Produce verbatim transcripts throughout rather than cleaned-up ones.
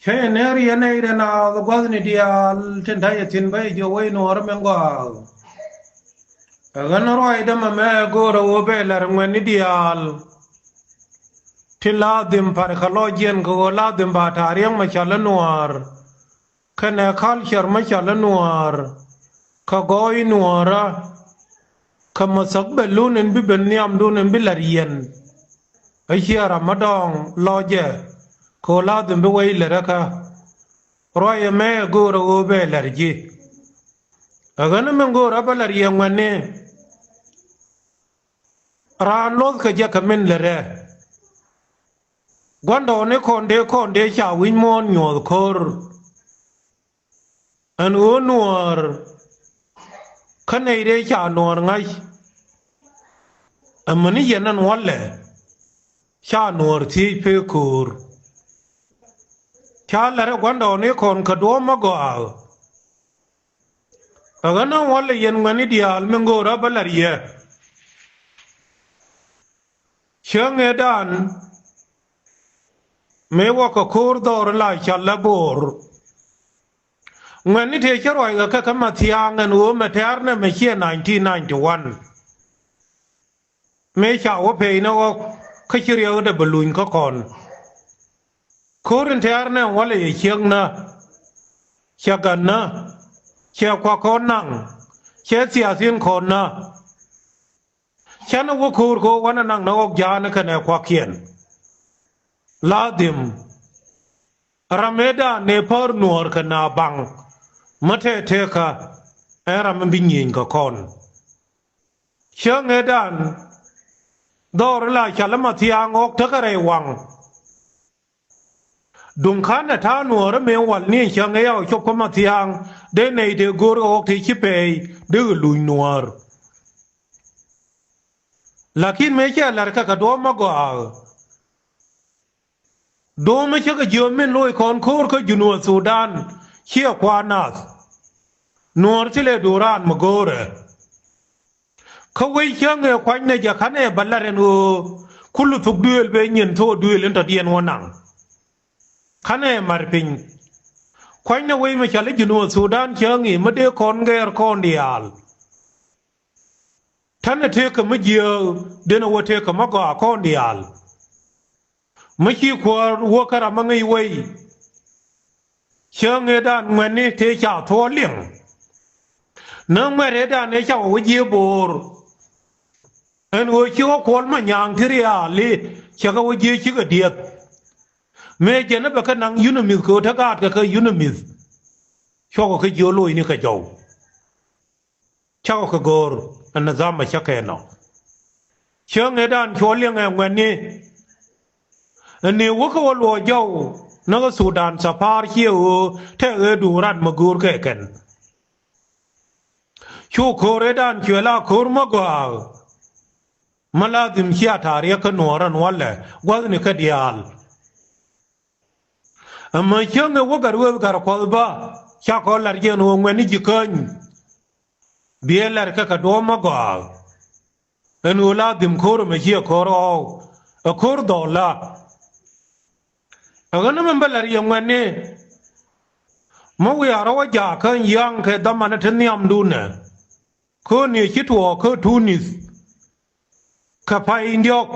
Cä yɛ ner yɛ nɛy rɛ naath gua̱thni diaal tin ta̱yɛ thi̱n bä yɛ jiök wec nuɔɔrä min gɔaa. Ɛ ɣän ruaacdä mɛmɛ ɛ go̱o̱rä ɣöö bɛ la̱r ŋuɛ̈tni diaal tin la dhim pa̱r kɛ lɔc jiɛn kɛ ɣöö la dhim ba ta̱a̱ riäŋ mɛ cɔl i̱ nuäär. Kɛnɛ culture mɛ cɔl i̱ nuäär kɛ gɔɔy nuäärä kɛ mɛ thäk bɛ lun in bi ben nhiamdun in bi la̱r yɛn. Ɛ ciɛ ram mi dɔ̱ŋ lɔcɛ kɛ ɣöö la dhim bi wec lät ɛ kä. Ruac ɛmɛ ɛ go̱o̱rä ɣöö bɛ la̱r ji̱. Ɛ ɣän min go̱o̱rä bä la̱r yɛ ŋuɛ̈tni. Raan luɔ̱thkɛ jɛ kɛ min lät ɛ. Gua̱ndɔɔŋni kɔn dee kɔn dee ca wi̱c muɔ̱ɔ̱n nyuɔ̱th ko̱r. Ɛn ɣöö nuäär kä nɛy dee ca nuäär ŋa̱c. Amäni yɛn ɛn wälɛ ca nuäär thiec pek ko̱o̱r. Ca la̱r ɛ gua̱ndɔɔŋni kɔn kɛ duɔ̱ɔ̱p mi gɔaa. Ɛ ɣän ɛn wälɛ yɛn ŋuɛ̈tni diaal min go̱o̱rä bä la̱r yɛ. Cäŋ ëëdan mëë wä kɛ ko̱o̱r dhɔr la cɔl i̱ Bo̱o̱r. Ŋuɛ̈tni tëë cä ruac kɛ kɛ kä Mathiaŋ ɛn ɣöö mɛ tɛ̈rnɛ mɛ ciɛ nineteen ninety-one. Mëë ca wä pɛy ni ɣɔk kä ci riɛkdɛ bɛ luny kä kɔn. Ko̱o̱r in tɛ̈rnɛ walɛ yɛ cieknä, cɛ gatnä, cɛ kuak kɔn naŋ, cɛ thiathin kɔn nä. Canɛ wä ko̱o̱r kɛ ɣöö wanɛ naŋ ni ɣɔk ja̱a̱n kɛnɛ kuakiɛn. La dhim ram ëëdan ëë päär nuäär kɛ naath baŋ mi tɛtɛkä ɛn ram mi bi nyieny kɛ kɔn. Cäŋ ëëdan dhɔr la cɔl i̱ Mathiaŋ ɣɔk tekɛ rɛy waŋ. Duŋ ka̱n ɛ ta̱a̱ nuäärä mëë wal ni cäŋ ëë yaw cop kä Mathiaŋ dee nɛy tëë go̱o̱r ɣɔk tëë ci pɛy dee ɣä luny nuäär. Lakin mëë cɛ la̱r kɛ kɛ duɔ̱ɔ̱p mi gɔaa. Duɔ̱ɔ̱p mi cä kɛ jiöm min loc kɔn ko̱o̱r kä Junub Thudan ciɛ kua̱r nath. Nuäär thilɛ duɔ̱ɔ̱r raan mi go̱o̱rɛ. Kä wec cäŋ ëë kuanynɛ jɛ ka̱nɛ bä la̱r ɛn ɣöö kul thuk duëël bɛ nyin thok duëël in tɔ̱diɛn wä naŋ. Ka̱nɛ mar piny. Kuanynɛ wec mi cɔl i̱ Junub Thudan cäŋ i̱ mi dee kɔn gɛɛr kɔn diaal. Ta̱nɛ tëëkä mi jiääk denɛ wä tëëkä mi gɔaa kɔn diaal. Mi ci kuäär wä kä ram mi ŋäc wei. Cäŋ ëëdan ŋuɛ̈tni tëë ca thuɔɔk liŋ. Nä ŋuɛ̈t ëëdan ëë ca wä jiëë Bo̱o̱r. Ɛn ɣöö ci wä Kuɔl Manyaŋ ti riaali cɛ kɛ wä jiëë cikɛ dieth. Mëë jɛn ɛ bɛ kɛ naŋ UNMISS kɛ ɣöö te gaatkɛ kɛ UNMISS. Cuɔkɛ kɛ jiök loc ni kɛ jɔw. Cakɔ kɛ go̱o̱r ɛ nidham ɛ cä kɛ nɔ. Cäŋ ëëdan cuɔ liɛŋ ɛ ŋuɛ̈tni. Ɛ ni wäkä wä luɔɔ jɔw ni ɣä Thudan thapar ciɛ ɣöö tɛk ëë duŋ rat mi go̱o̱r kɛ kɛn. Cu ko̱o̱r ëëdan cuɛ la ko̱o̱r mi gɔaa. Mi la dhim cia ta̱a̱ riɛk kä nuɔɔr ɛn walɛ gua̱thni kä diaal. Ɛmɛ cäŋ ɛ wä gat weth gat kuɔth bä cakɔ lar jɛ ɛn ɣöö ŋuɛ̈tni ji̱ käny. Biɛ lar kä kɛ duɔ̱ɔ̱p mi gɔaa. Ɛn ɣöö la dhim ko̱r ɛmɛ ciɛ ko̱r ɣɔw ɛ ko̱r dhɔla. Ɛ ɣän ɛmɛ bä lar yɛ ŋuɛ̈tni. Mi wiaa rɔ̱ wä jaak kä ya̱a̱ŋ kɛ dhamanä te nhiamdun ɛ. Kä ni ci tuɔɔk kä Tunith. Kɛ pay in diɔ̱k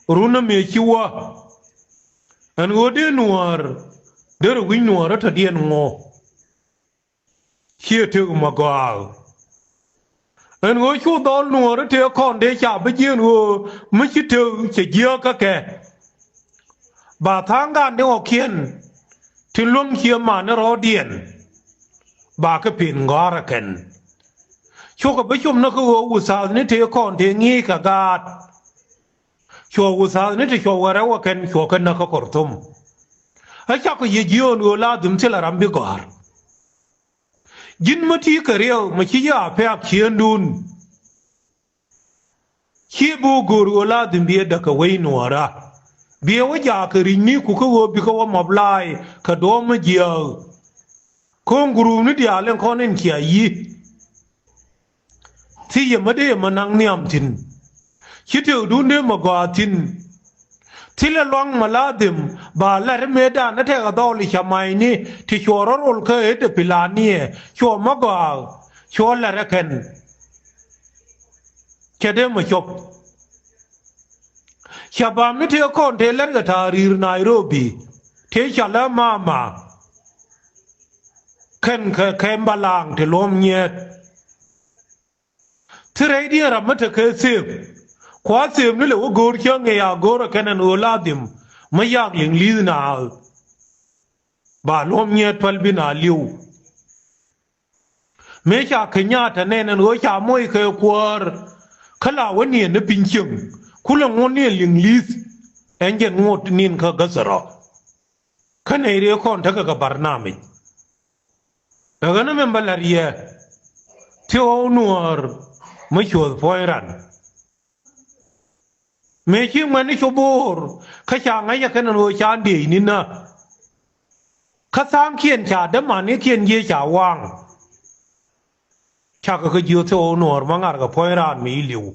run ɛmɛ ci wä. Ɛn ɣöö dee nuäär derɛ wi̱c nuäär ɛ tɔ̱diɛn ŋu. Ciɛ tëk mɛ gɔaa. Ɛn ɣöö cu dhɔl nuɔɔri tëë kɔn dee ca bi jieen ɣöö mi ci tëk cɛ jiääk kä kɛ. Ba tha̱a̱ŋ gaan dee ɣɔ̱kiɛn tin luäŋ cië man ni rɔɔdiɛn. Ba kä pin gɔ̱a̱rä kɛn. Cukɛ bi cum ni kä ɣöö wuthath ni tëë kɔn tëë ŋi̱i̱c kɛ gaat. Cuɔ wuthath ni ti cuɔ wärɛ wä kɛn cuɔ kɛ näk kä Kɔrtum. Ɛ cakɔ yɛ jiöön ɣöö la dhim thilɛ ram bi gɔ̱a̱r. Ji̱n mä ti kɛ riɛw mä ci jɛ a pɛ̈k ciëëndun. Ci bi wä go̱o̱r ɣöö la dhim biɛ däk kɛ wec nuɔɔra. Biɛ wä jaak kɛ ri̱cni ku kä ɣöö bikɛ wä mɔp laay kɛ duɔ̱ɔ̱p mä jiääk. Ko̱o̱ŋ gurupni diaal in kɔn in cia yi̱. Thiec yɛ mä dee yɛ mä naŋ nhiam thi̱n. Ci tëëkdun dee mä gɔaa thi̱n. Thilɛ luaŋ mi la dhim ba lat mëëdan ɛ tɛk ɛ dhɔl i̱ ca ma̱a̱cni ti cuɔ rɔ rol kä ëë te pilaniɛ cuɔ mä gɔaa cuɔ lat ɛ kɛn. Cɛ dee mi cop. Ca bam ni tëë kɔn tëë lat kɛ ta̱a̱ ri̱i̱r Nairobi tëë ca lä mama. Kɛn kɛ kɛn ba laaŋ ti luɔ̱m nyiɛɛt. Thi rɛydiɛn ram mi te kɛ thëëp. Kua thëëp ni lɛ wä go̱o̱r cäŋ ɛ ya go̱o̱r ɛ kɛn ɛn ɣöö la dhim mi yak liŋ li̱th naath. Ba luɔ̱m nyiɛɛt päl bi na li̱w. Mëë ca kɛ nyaat ɛ nɛn ɛn ɣöö ca moc kɛ kuäär. Kä la wä niɛn ni piny cieŋ kulɛ ŋuɔ̱t niɛn liŋ li̱th. Ɛn jɛn ŋot ni̱n kä gäthärɔ. Kä nɛy rëë kɔn tekɛ kɛ barnamij. Ɛ ɣän ɛmɛ bä la̱r yɛ. Ti ɣɔw nuäär mi cuɔth puɔ̱ny ran. Mëë ci ŋuɛ̈tni cu bo̱o̱r kä ca ŋäc ɛ kɛn ɛn ɣöö ca ndiëëc ni̱n ɛ. Kä tha̱a̱ŋkiɛn ca dämanikiɛn jiëë ca waŋ. Cakɛ kä jiöth ti ɣɔw nuäär ma ŋa̱rkɛ puɔ̱ny raan mi i̱ li̱w.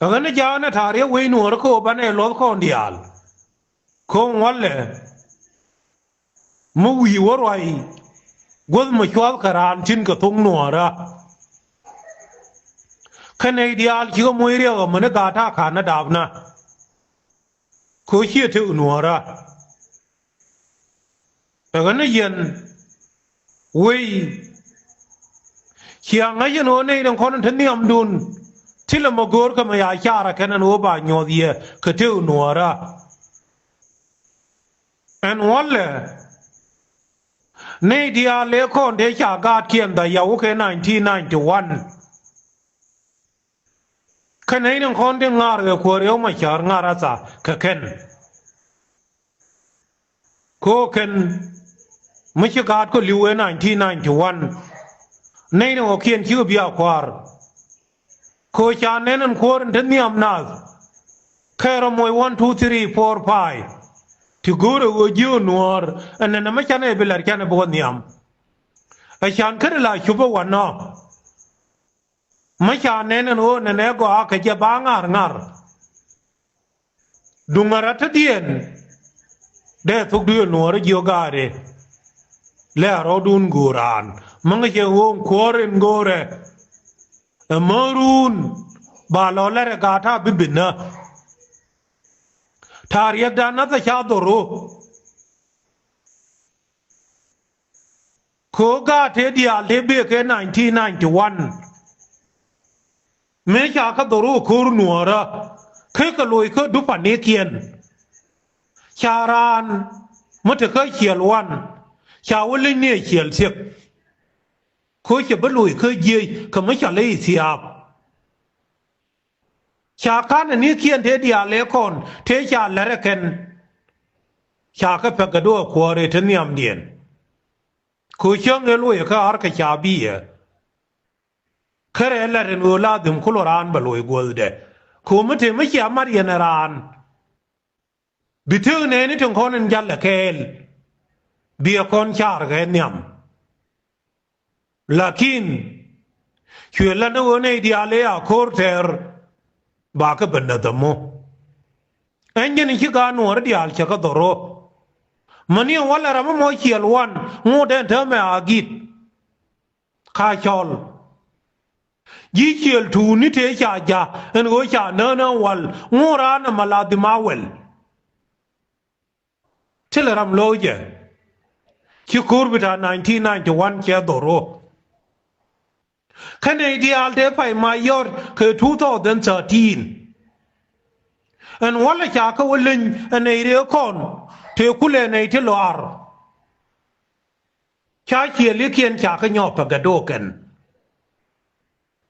Ɛ ɣän ɛ ja̱a̱n ɛ ta̱a̱ riɛk wec nuäär kä ɣöö banɛ luɔ̱th kɔn diaal. Ko̱o̱ŋ walɛ. Mi wi̱i̱ wä ruac guäth mi cua̱th kɛ raan tin kɛ thoŋ nuɔ̱ɔ̱rä. Kä nɛy diaal cikɛ moc riɛk amäni gaat ta̱a̱ ka̱n ni daapna. Kɛ ɣöö ciɛ tëk nuɔ̱ɔ̱rä. Ɛ ɣän ni yɛn wei. Cia ŋäc ɛn ɣöö nɛy tin kɔn in te nhiamdun. Thilɛ mɔ go̱o̱r kɛ mɛ ya carɛ kɛn ɛn ɣöö ba nyuɔ̱th yɛ kɛ tëk nuɔ̱ɔ̱rä. Ɛn wälɛ nɛy diaal ëë kɔn tëë ca gaatkiɛn dhɔac yawukɛ nineteen ninety one. Kä nɛy ni kɔn tin ŋa̱r kɛ kuäär yɔw ma cäär ŋa̱r a thaa kɛ kɛn. Kɛ ɣöö kɛn mi ci gaat kɔ li̱w ëë nineteen ninety one. Nɛy ni ɣɔ̱kiɛn cikɛ bi a kua̱r. Kɛ ɣöö ca nɛn ɛn kuäär in te nhiam naath. Kɛɛr ɔ moc one, two, three, four, five. Ti go̱o̱rɛ ɣöö ji̱ ɣä nuäär ɛn nɛn ɛmɛ canɛ bi la̱r canɛ bi wä nhiam. Ɛ can kä ti la cupä wanɔ. Mä ca nɛn ɛn ɣöö nɛn ɛ gɔaa kɛ jɛ ba ŋa̱r ŋa̱r. Duŋ a rat täthiɛn. Dee thok duëël nuɔɔrä jiök gaari. Lɛ a rɔɔdun go̱o̱r raan mäŋ cɛ ɣöö kuɔɔr in go̱o̱rɛ. Ɛ määrun ba lɔ lɛr ɛ gaat ta̱a̱ bi binä. Ta̱a̱ riɛkdan nath ɛ ca dhɔru. Kɛ ɣöö gaat tëë diaal tëë bëë kɛ nineteen ninety one. Mëë ca kä dhɔru ko̱r nuɔ̱ɔ̱rä kä kɛ loc kä dupanikiɛn. Ca raan mi te kä ciɛl wan ca wä leny ni ɛ ciɛl thiek. Kä cɛ bä loc kä jiëc kɛ mi cɔl i̱ thiaap. Ca ka̱n anikiɛn tëë diaal ëë kɔn tëë ca lɛr ɛ kɛn. Ca kɛ pɛk kɛ duɔ̱ɔ̱k kuäär ëë te nhiamdiɛn. Kɛ ɣöö cäŋ ëë loc ɛ kä ar kɛ ca bi̱i̱ ɛ. Kä rɛɛ lat ɛn ɣöö la dhim kulɔ raan bɛ loc guäthdɛ. Kɛ ɣöö mi te mi cia mat yɛn ɛ raan. Bi tëëk nɛɛni tin kɔn in jal ɛ kɛɛl. Bi ɛ kɔn caar kɛ nhiam. Lakin cuɛ lat ni ɣöö nɛy diaal ëë a ko̱r tɛɛr. Ba kɛ ben däth ɛmɔ. Ɛn jɛn in ci gaat nuɔɔri diaal cɛ kɛ dhɔr ɣöö mäni ɛn walɛ ram ɛmɔ ciɛl wan ŋot ɛn täämɛ a gi̱t. Ka cɔl ji̱ ciël tuuni tëë ca ja̱ ɛn ɣöö ca nään ɛ wal ŋuɔ̱ɔ̱r raan ɛmɛ la dhim a wɛl. Thilɛ ram lo̱o̱cɛ. Ci ko̱r bi ta̱a̱ nineteen ninety one cɛ dhor ɣöö kä nɛy diaal tëë pay ma yɔ̱t kɛ two thousand thirteen. Ɛn wälɛ ca kä wä leny ɛ nɛy rëë kɔn tëë kulɛ nɛy ti lɔaar. Ca ciɛlikiɛn ca kä nyɔɔk pɛ gɛ do̱o̱kɛn.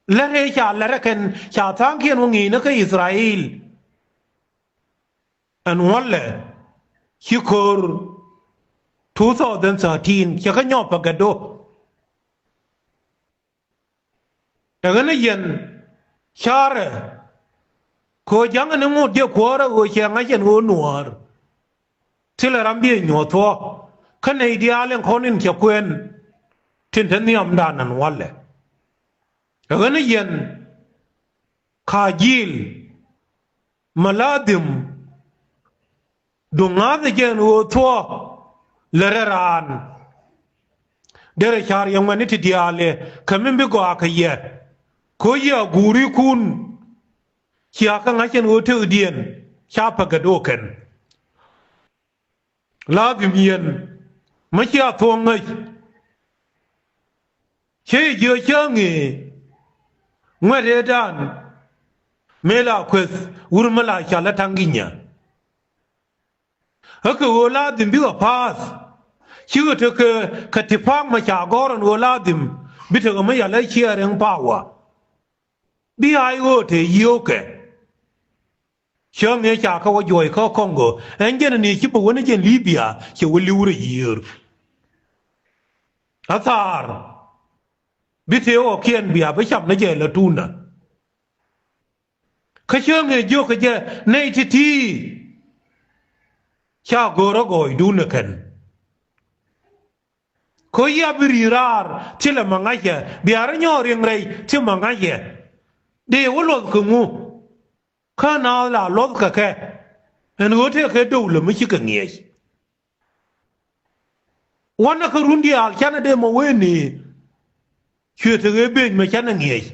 Lät rɛy ca lät rɛ kɛn ca tha̱a̱ŋkiɛn wä ŋi̱i̱cnä kä Ithrael. Ɛn wälɛ ci ko̱r two thousand thirteen cɛ kä nyɔɔk pɛ gɛ do̱o̱k. Ɛ ɣän ni yɛn ca̱rɛ. Kɛ ɣöö ja̱ŋ ni ŋot jɛ kuäärä ɣöö cɛ ŋa̱c ɛn ɣöö nuäär. Thilɛ ram biɛ nyuɔ̱th thuɔ̱k kä nɛy diaal in kɔn in cɛ kuɛn. Tin te nhiamdan ɛn walɛ. Ɛ ɣän ni yɛn ka ji̱i̱l. Ma la dhim Duŋ ŋa̱th ɛ jɛn ɣöö thuɔ̱k lɛ rɛ̈ raan. Derɛ ca̱r yɛ ŋuɛ̈tni ti diaal ɛ kɛ min bi gɔaa kɛ yɛ. Ko̱ yɛ aguurikun. Cia kɛ ŋa̱c ɛn ɣöö tëkdiɛn ca pekɛ do̱o̱k kɛn. Ladhim yɛn mi cia thuɔ̱k ŋäc. Cä yɛ jiök cäŋ i̱ ŋuɛ̈t ëëdan mëë la kueth wur mi la cal ɛ ta̱ŋ gi̱nyä. Kä kɛ ɣöö ladhim bikɛ pa̱a̱th. Cikɛ tekɛ kɛ ti pa̱a̱k mɛ ca gɔ̱r ɛn ɣöö ladhim bi tekɛ mi yal ɛ sharing power. Bi a i̱ ɣöö te yio̱o̱kɛ. Cäŋ ëë ca kɛ wä juɔc kä Kɔŋgö ɛn jɛn ni ci bä wä ni jɛn Libia cɛ wä li̱w rɛy yiëër. Athar bi tëë ɣɔ̱kiɛn bia bi cam ni jɛ la tuundä. Kä cäŋ ëë jiök kɛ jɛ nɛy ti̱ti̱ ca go̱o̱rä gɔɔydun ɛ kɛn. Kä yia bi ri̱i̱ raar thilɛ ma ŋa̱cɛ bia rɔ nyɔɔk riŋ rɛy thi ma ŋa̱cɛ. Dee wä luɔth kɛ ŋu? Kä naath la luɔth kɛ kɛ ɛn ɣöö tëëkɛ döw lɛ mi cikɛ ŋiɛc. Wanɛ kä run diaal canɛ dee mɔ wen ni cuɛ te ɣee beny mɛ canɛ ŋiɛc.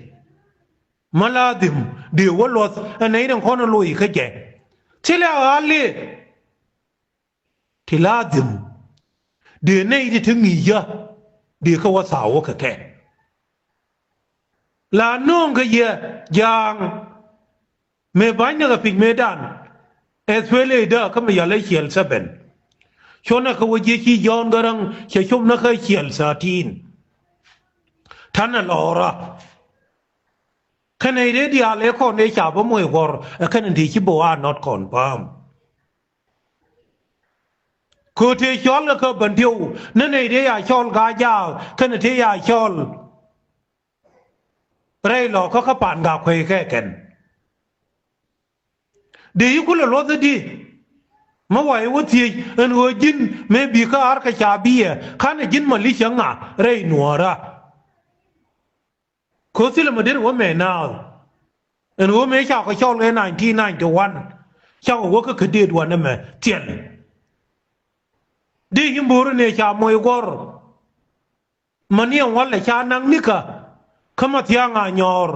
Ma la dhim dee wä luɔth ɛn nɛy rin kɔn loc kä jɛ. Thilɛ a ɣa̱l liɛ. Ti la dhim dee nɛy ti te ŋi̱i̱cä dee kä wä thaw wä kɛ kɛ. La nööŋ kɛ yɛ ja̱a̱ŋ. Mëë ba̱ny ni kɛ piny mëëdan. Ɛ thuël ëëdä kä mi yal ɛ ciɛl seven. Cuɔnɛ kɛ wä jiɛ ci Jɔ̱ɔ̱n Gäräŋ cɛ cop ni kä ciɛl thirteen. Ta̱nɛ lɔɔrä. Kɛnɛ i̱ dee diaal ëë kɔn dee ca bä moc ɣɔr ɛ kɛnɛ dee ci bä wa not confirm. Köö tëë cɔl kɛ kä bän diëw ni nɛy dee ya cɔl Gaa-jaak kɛnɛ tëë ya cɔl. Rɛy lɔ kä kä pan Gaa-kueckɛ kɛn. Dee yi kulɛ luɔth i̱di? Mi wa̱i̱ wä thiec ɛn ɣöö ji̱n mëë bi kä ar kɛ ca biɛ ka̱n ɛ ji̱n ma li̱cä ŋa rɛy nuɔ̱ɔ̱rä. Ko̱ thilɛ ma deri wä mɛ naath. Ɛn ɣöö mëë cakɔ cɔl kɛ nineteen ninety one. Cakɔ wä kä kä dëët wanɛ mɛ thiɛl. Dee yi mbo̱o̱ri ni ca moc gɔ̱r. Ma niɛm walɛ ca naŋ nikä. Kä ma thia̱a̱ŋ a nyɔɔr.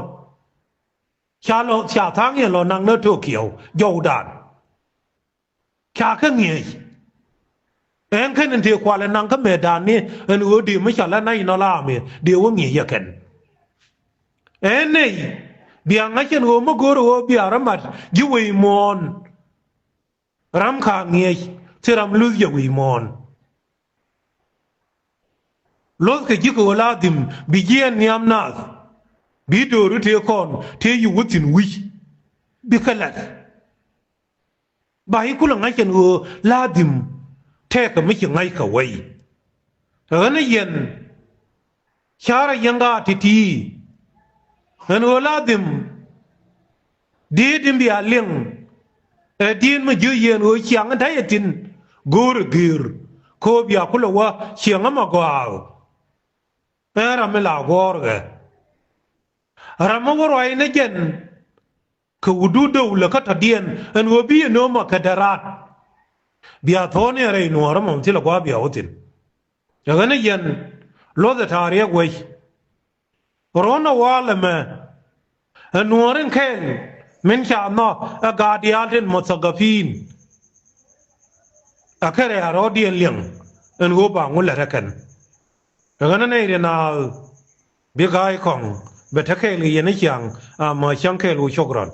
Ca lɔ ca tha̱a̱ŋ yɛn lɔ naŋ ni Tokyo jɔwdan. Ca kä ŋi̱eec. Ɛn kɛn in tëë kualɛ naŋ kä mëëdan ni ɛn ɣöö dee mi ca la nac nɔ la amɛ dee wä ŋi̱eec yɛ kɛn. Ɛn nɛy bia ŋa̱c ɛn ɣöö mi go̱o̱rɛ ɣöö bia rɔ mat ji̱ wec muɔ̱ɔ̱n. Ram ka ŋi̱eec thil ram luth jɛ wec muɔ̱ɔ̱n. Luɔ̱thkɛ ji̱ kɛ ɣöö la dhim bi jiɛɛn nhiam naath. Bi do̱ri tëë kɔn tëë yi wä thi̱n wi̱c. Bi kä lath. Ba i̱ kulɛ ŋa̱c ɛn ɣöö la dhim tɛɛkɛ mi ci ŋa̱c kɛ wei. Ɣän ɛ yɛn carɛ yɛn gaa ti̱ti̱. Ɛn ɣöö la dhim di̱i̱t in bia liŋ. Ɛ di̱i̱t mi jiö yɛn ɣöö ciaŋ in ta̱yɛ thi̱n go̱o̱rɛ gër. Ko̱o̱p bia kulɛ wä ciaŋ ɛmɛ gɔaa. Ɛn ram mi la guɔ̱ɔ̱r ɣɛ. Ram mi wä ruac ni jɛn. Kɛ wutdu döw lɛ kä tɔ̱diɛn ɛn ɣöö bi yɛ nöömä kɛ däraat. Bia thuɔ̱ɔ̱ni rɛy nuɔ̱ɔ̱rä mɔm thilɛ gua̱a̱ bia wä thi̱n. Ɛ ɣän ɛ yɛn luɔ̱thɛ ta̱a̱ riɛk wec. Ruɔ̱n ɛ wa̱a̱ lɛ mɛ ɛ nuɔ̱ɔ̱r in kɛɛl min ca nhɔk ɛ gaat diaal tin muthakapin. Ɛ kɛ rɛɛ a rɔɔdiɛn liɛŋ ɛn ɣöö ba ŋu lɛt ɛ kɛn. Ɛ ɣän ɛ nɛy ri naath bi ga̱a̱c kɔŋ bɛ te kɛɛl kɛ yɛn ɛ ciaŋ. Amä cäŋ kɛɛl ɣöö cok rɔn.